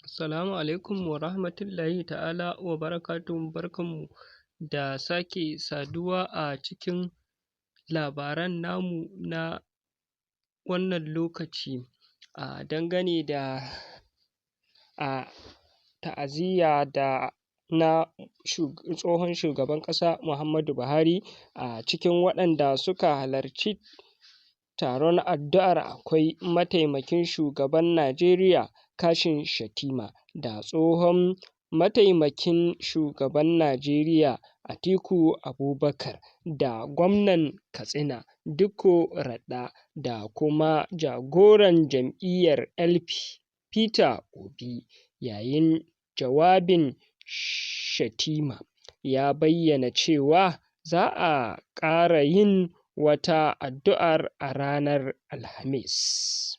Assalamu alaikum wa rahmatullahi ta'ala wa barakatuhu, barkanmu da sake saduwa a cikin labaran namu na wannan lokaci. A dangane da ta'aziyya da na tsohon shugaban ƙasa Muhammadu Buhari a cikin waɗanda suka halarci taron addu'ar akwai mataimakin shugaban Najeriya Kashim Shettima da tsohon mataimakin shugaban Najeriya Atiku Abubakar da gwamnan Katsina Dikko Radda da kuma jagoran jam'iyyar LP Peter Obi. Yayin jawabin, Shettima ya bayyana cewa za a ƙara yin wata addu'ar a ranar Alhamis.